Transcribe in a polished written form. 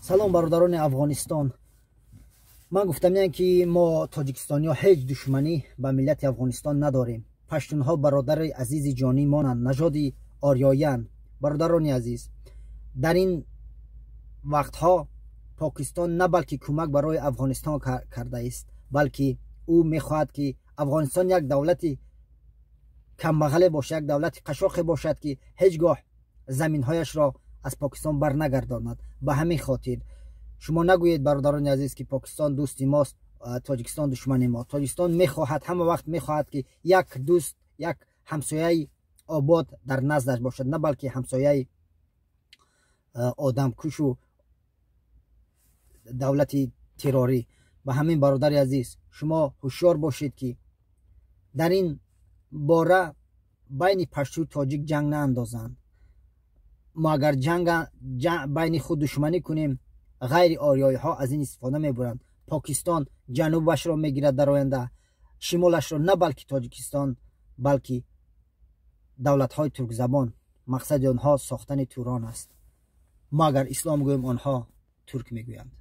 Салом, бародарони Афғонистон. Ман гуфтамиям, ки мо тоҷикистониҳо ҳеҷ душманӣ ба миллати Афғонистон надорем. Паштунҳо бародари азизи ҷонӣ монанд, нажоди ориёянд. Бародарони азиз, дар ин вақтҳо Покистон на балки кӯмак барои Афғонистон кардааст, балки ӯ мехоҳад, ки Афғонистон як давлати камбағале бошад, як давлати қашоқе бошад, ки ҳеҷ гоҳ заминҳояшро аз Покистон барнагардонад. Ба ҳамин хотир шумо нагӯед, бародарони азиз, ки Покистон дӯсти мост, Тоҷикистон душмани мо. Тоҷикистон мехоҳад, ҳама вақт мехоҳад, ки як дӯст, як ҳамсояи обод дар наздаш бошад, на балки ҳамсояи одамкушу давлати террорӣ. Ба ҳамин, бародари азиз, шумо ҳушёр бошед, ки дар ин бора байни пашту тоҷик ҷанг наандозанд. Мо агар ҷанг байни худ душманӣ кунем, ғайри ориёиҳо аз ин истифода мебуранд. Покистон ҷанубашро мегирад, дар оянда шимолашро на балки Тоҷикистон, балки давлатҳои туркзабон. Мақсади онҳо сохтани Турон аст. Мо агар ислом гӯем, онҳо турк мегӯянд.